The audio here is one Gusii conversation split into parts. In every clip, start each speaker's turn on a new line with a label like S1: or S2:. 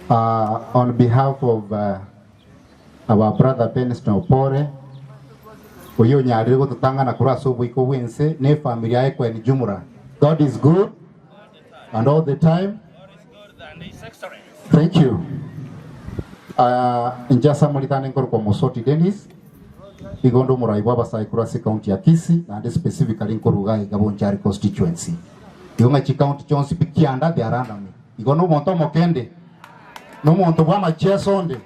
S1: Uh, on behalf of uh, our brother Beniston Opore oyo onyarire gototang'ana korwa ase oboiko bw'ense na efamiri yaye kweni jumla. God is good and all the time. Thank you. Uh, inche ase amoritane nkorokwa Mosoti Dennis igo nde omorai bw'abasae korwa ase county ya Kisii naende specifically nkoruga iga Bonchari constituency. Igo ng'a chicounty chionsi pi kianda they are under me. Igo nomonto omokende, nomonto bw'amacheso onde,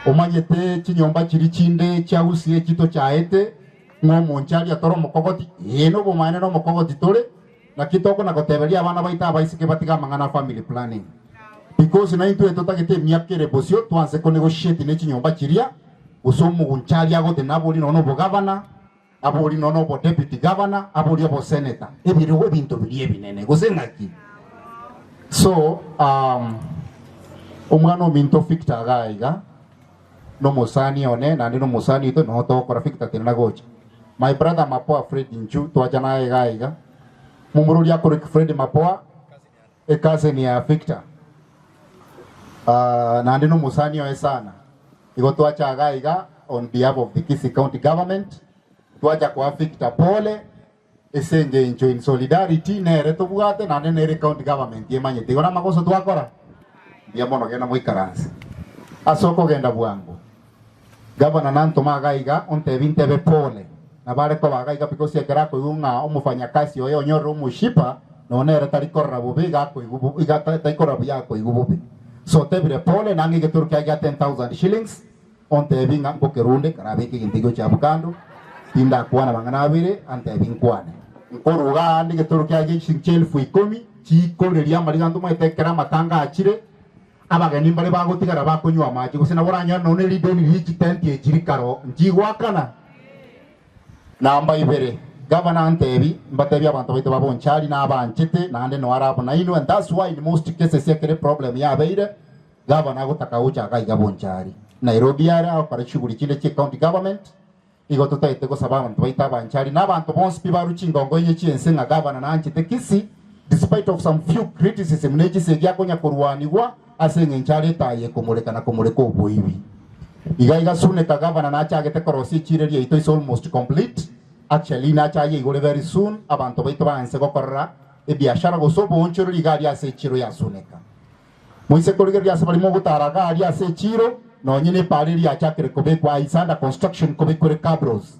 S1: omanyete chinyomba chiria chinde chia Gusii echi tochaete, ng'a omonche aria tore omokogoti, ee nobomaene nomokogoti tore, naki tokona goteberia abana baito abaiseke batige amang'ana a family planning. Because naintwe totagete emiaka ere bosio twanse ko negotiate ne chinyomba chiria, gose omoguncha aria agotena abori nonya nobogavana, Abori nonya obodeputy governor, abori obosenator, ebirogo ebinto biria ebinene gose ng'aki? So um, omwana ominto Victor iga iga nomosani one naende nomosani oito noo togokora Victor tenena gocha. My brother Mapoa Fred inchu twacha naye iga iga, momorori akorokwa Fred Mapoa, ecousin ya Victor uh, naende nomosani oye sana. Igo twacha iga iga on behalf of the Kisii County Government, twacha koa Victor pole ase engencho in solidarity nere tobwate naende nere county government emanyete. Igo namagoso twakora? Mbuya mono genda moikaranse. Ase okogenda bwango, Governor nantoma iga iga ontebi ntebe pole nabo are koba iga iga because ekero akoigwa ng'a omofanyakazi oye onyorire omoshipa nonya nere tari korora bobe iga akoigwa bo iga tari korora buya akoigwa bobe. So otebire pole nang'e egetoro kiaye gia 10,000 shillings ontebi ng'a nkokerunde karabeke egento ekio gochia abwo kando tindakwana mang'ana abere antebi nkwane. Nkoruga aande egetoro kiaye gia chishilingi chielfu ikomi chikoreria amariga ntomaete ekero amatanga achire Abageni mbare bagotigara bakonywa amache, gose nabo oranyore nonya ne rideni riria chitenti echi rikaro nchigoakana. Namba ibere, gavana antebi, mbatebie abanto baito ba Bonchari nabanchete naende no are abo nainwe and that's why in most cases ekero eproblem yabeire, gavana agotaka gocha iga iga Bonchari. Nairobi are agokora chishughuli chinde chie county government, igo totaete gosaba abanto baito abanchari na abanto bonsi pi barwe chingongo inye chi'ense ng'a gavana nanchete Kisii despite of some few criticism ne chisegi akonya korwanigwa ase eng'encho are etaya ekomoreka na komoreka oboibi. Iga iga Suneka gavana nachagete korosia echiro eria yaito is almost complete actually nache ayeigore very soon abanto baito baanse gokorera ebiashara gose oboonchoreri iga aria ase echiro ya Suneka. Moise korigereria ase baria mogotara iga aria ase echiiro, nonye nepaara eria yachakire kobekwa is under construction kobekwere cabros,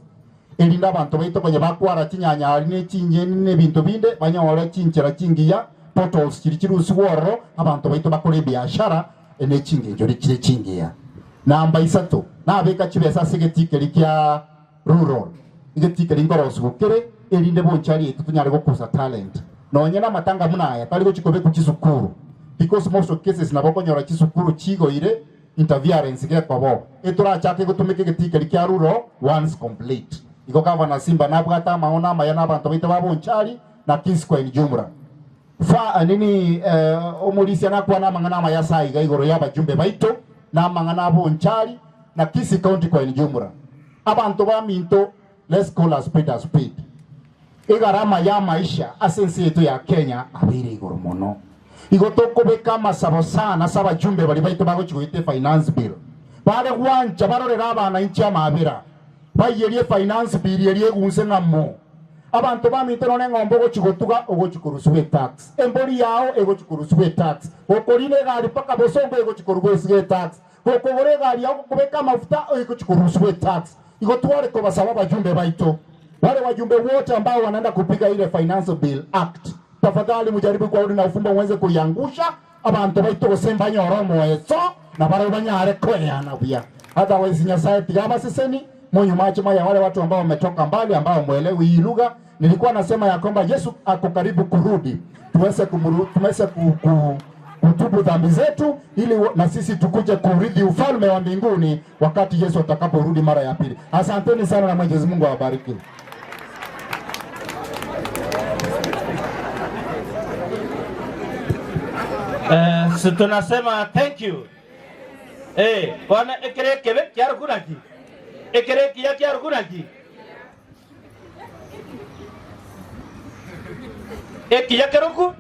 S1: erinde abanto baito konya bakwara chinyanya aria ne chinyeni na ebinto binde, banyore chinchera chingiya, potholes chiria chirusigwe ororo, abanto baito bakore ebiashara ne chingencho chire chingiya. Namba isato, nabeka chibesa ase egetii keria kia rural, egetii keria nkorosigwa kere, erinde bonchari yaito tonyare gokusa talent. Nonye namatanga buna aya tari gochia kobekwa chisukuru because most of cases nabo okonyora chisukuru chigoire interference gekoba oo. Etorachake gotumeka egetii keria kia rural once complete. Igo Governor Simba nabwate amaono amaya na abanto baito ba Bonchari na Kisco in jumla. Fa nini omorisia nakwane amang'ana amaya ase aiga igoro y'abajumbe baito na amang'ana a Bonchari na Kisii County kwa in jumla. Abanto baminto let's call a spade a spade. Egarama y'amaisha ase ense yaito ya Kenya abeire igoro mono. Igo tokobeka amasabo sana ase abajumbe baria baito bagochia goeta efinance bill. Bare gwancha barorere abanainchi amabera, baiyerie efinance bill eria egunse ng'a mo. Abanto baminto nonya eng'ombe ogochia gotuga ogochia korusigwa etax, embori yao egochia korusigwa etax, gokorina egari mpaka bosongo egochia korusigwa etax, gokogora egari yao gokobeka amafuta egochia korusigwa etax. Igo tware kobasaba abajumbe baito, wale wajumbe wote ambao wanaenda kupiga ile Finance Bill Act, tafadhali mujaribu kwa udi na ufumbo muweze kuiangusha, abanto baito gose mbanyore omoeso, na barabwo banyare koeana buya. Otherwise Nyasaye tiga abaseseni, monyumache maya wale watu ambao wametoka mbali ambao hamuelewi hii lugha. Nilikuwa nasema ya kwamba Yesu ako karibu kurudi, tuweze kumuru, tuweze ku, ku, kutubu dhambi zetu ili na sisi tukuje kurithi ufalme wa mbinguni wakati Yesu atakaporudi mara ya pili. Asanteni sana na Mwenyezi Mungu awabariki.
S2: Eh, si tunasema thank you. Eh, bono ekero ekebe kiarokwa naki? Ekero ekiya kiarokwa naki? Ekiya keroku?